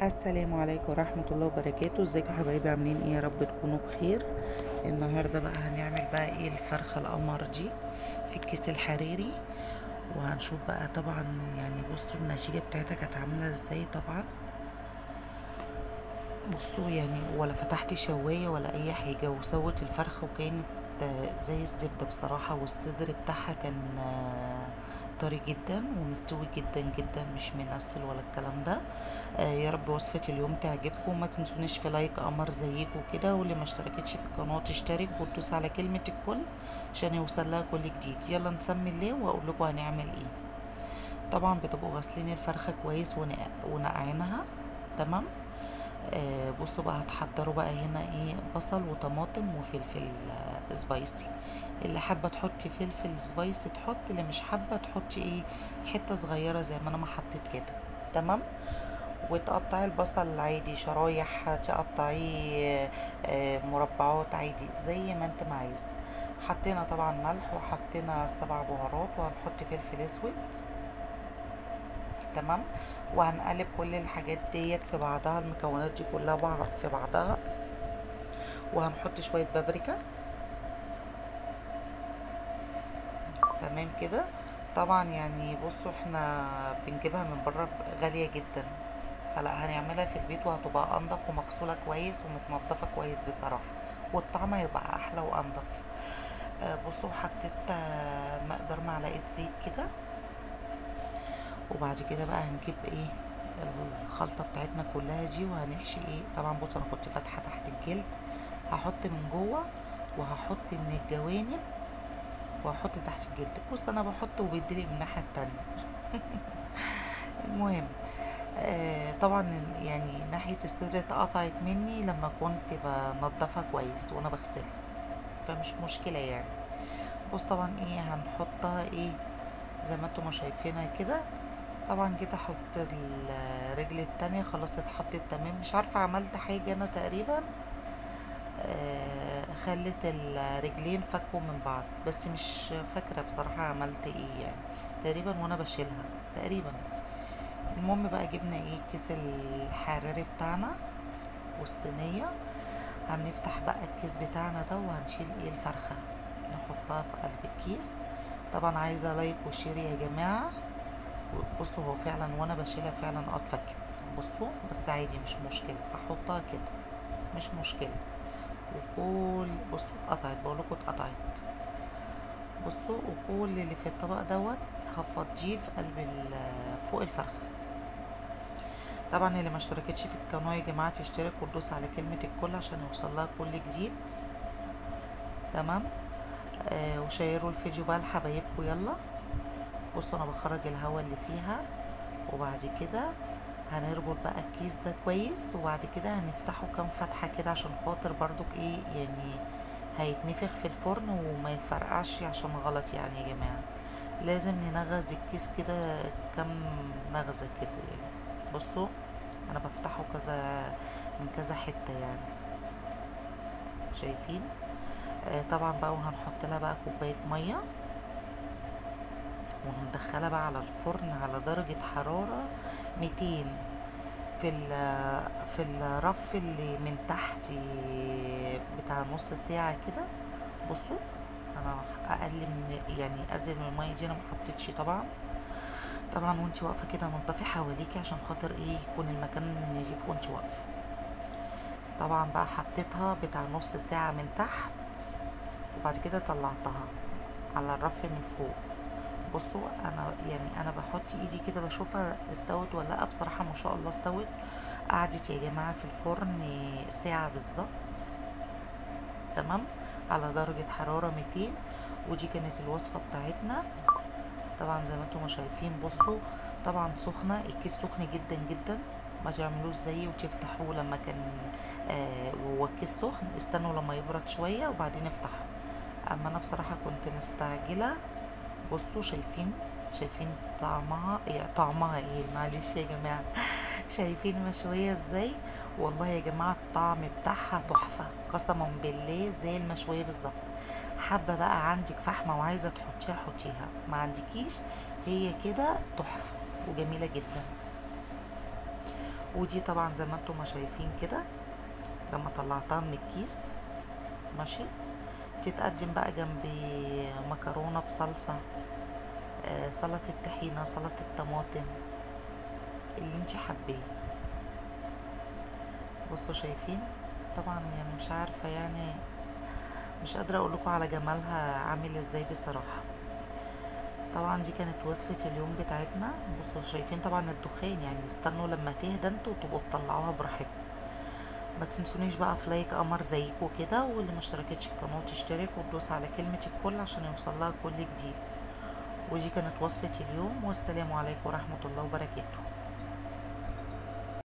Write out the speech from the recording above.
السلام عليكم ورحمة الله وبركاته. ازيكم يا حبايبي، عاملين ايه؟ يا رب تكونوا بخير. النهاردة بقى هنعمل بقى ايه الفرخة القمر دي في الكيس الحراري، وهنشوف بقى طبعا يعني بصوا النتيجة بتاعتها كانت عاملة ازاي. طبعا بصوا يعني ولا فتحت شواية ولا اي حاجة، وسوت الفرخة وكانت زي الزبدة بصراحة، والصدر بتاعها كان طري جدا ومستوي جدا جدا، مش منسل ولا الكلام ده. يا رب وصفة اليوم تعجبكم، وما تنسونيش في like قمر زيكم كده، واللي ما اشتركتش في القناة تشترك وتدوس على كلمة الكل عشان يوصل لها كل جديد. يلا نسمي الله واقول لكم هنعمل ايه. طبعا بتبقوا غاسلين الفرخة كويس ونقعينها تمام. بصوا بقى هتحضروا بقى هنا ايه، بصل وطماطم وفلفل spicy. اللي حابة تحطي فلفل spicy تحط، اللي مش حابة تحطي ايه حتة صغيرة زي ما انا ما حطيت كده تمام. وتقطعي البصل العادي شرايح، تقطعيه مربعات عادي زي ما انت ما عايزه. حطينا طبعا ملح وحطينا 7 بهارات، وهنحط فلفل اسود تمام. وهنقلب كل الحاجات ديت في بعضها، المكونات دي كلها في بعضها، وهنحط شوية بابريكا تمام كده. طبعا يعني بصوا احنا بنجيبها من بره غالية جدا، فلا هنعملها في البيت وهتبقى انضف ومغسوله كويس ومتنضفه كويس بصراحة، والطعم هيبقى احلى وانضف. بصوا حطيت مقدار معلقه زيت كده، وبعد كده بقى هنجيب ايه الخلطة بتاعتنا كلها دي وهنحشي ايه. طبعا بصوا انا كنت فاتحة تحت الجلد، هحط من جوه وهحط من الجوانب وهحط تحت الجلد. بص انا بحط وبيدلق من الناحية التانية. المهم طبعا يعني ناحية الصدر اتقطعت مني لما كنت بنضفها كويس وانا بغسلها، فمش مشكلة يعني. بص طبعا ايه هنحطها ايه زي ما انتم ما شايفينها كده. طبعا جيت احط الرجل التانية خلاص اتحطت تمام. مش عارفه عملت حاجة انا تقريبا خلت الرجلين فكوا من بعض، بس مش فاكره بصراحة عملت ايه يعني تقريبا وانا بشيلها تقريبا. المهم بقى جبنا ايه كيس الحراري بتاعنا والصينيه، هنفتح بقى الكيس بتاعنا ده وهنشيل ايه الفرخه نحطها في قلب الكيس. طبعا عايزه like و share يا جماعة. بصوا هو فعلا وانا بشيلها فعلا اتفكت، بصوا بس عادي مش مشكلة، احطها كده مش مشكلة. وكل بصوا اتقطعت، بقولكوا اتقطعت. بصوا وكل اللي في الطبق دوت هفضيه في قلب فوق الفرخه. طبعا اللي ما اشتركتش في القناة يا جماعة تشترك وتدوس على كلمة الكل عشان يوصلها كل جديد تمام. وشيروا الفيديو بقى لحبايبكم. يلا بصوا انا بخرج الهواء اللي فيها، وبعد كده هنربط بقى الكيس ده كويس، وبعد كده هنفتحه كام فتحه كده عشان خاطر برضك ايه يعني هيتنفخ في الفرن وما يفرقعش، عشان غلط يعني يا جماعة لازم ننغز الكيس كده كام نغزه كده يعني. بصوا انا بفتحه كذا من كذا حتة يعني شايفين. طبعا بقى وهنحط لها بقى كوباية مية وهندخلها بقى على الفرن على درجه حرارة 200 في الرف اللي من تحت بتاع نص ساعة كده. بصوا انا اقل من يعني ازيد من المية دي انا ما حطيتش طبعا. طبعا وانت واقفة كده نضفي حواليكي عشان خاطر ايه يكون المكان نظيف وانت واقفة. طبعا بقى حطيتها بتاع نص ساعة من تحت، وبعد كده طلعتها على الرف من فوق. بصوا انا يعني انا بحط ايدي كده بشوفها استوت ولا لا، بصراحة ما شاء الله استوت. قعدت يا جماعة في الفرن ساعة بالظبط تمام على درجه حرارة 200. ودي كانت الوصفة بتاعتنا. طبعا زي ما انتم ما شايفين بصوا طبعا سخنة، الكيس سخن جدا جدا، ما تعملوش زيي وتفتحوه لما كان وهو الكيس سخن، استنوا لما يبرد شوية وبعدين افتحوه. اما انا بصراحة كنت مستعجلة. بصوا شايفين طعمها طعمها ايه، معلش يا جماعة شايفين مشوية ازاي؟ والله يا جماعة الطعم بتاعها تحفة قسما بالله زي المشويه بالظبط. حابة بقى عندك فحمه وعايزه تحطيها حطيها، ما عندكيش هي كده تحفة وجميلة جدا. ودي طبعا زي ما انتم ما شايفين كده لما طلعتها من الكيس ماشي. تتقدم بقى جنب مكرونه بصلصه، سلطة الطحينه، سلطة الطماطم، اللي انت حباه. بصوا شايفين طبعا، يعني مش عارفه، يعني مش قادرة اقول لكم على جمالها عامل ازاي بصراحة. طبعا دي كانت وصفه اليوم بتاعتنا. بصوا شايفين طبعا الدخان، يعني استنوا لما تهدى انتوا وتبقوا تطلعوها براحتكم. ما تنسونيش بقى في like قمر زيكم كده، واللي ما اشتركتش في القناة تشترك وتدوس على كلمة الكل عشان يوصلها كل جديد. ودي كانت وصفه اليوم، والسلام عليكم ورحمة الله وبركاته.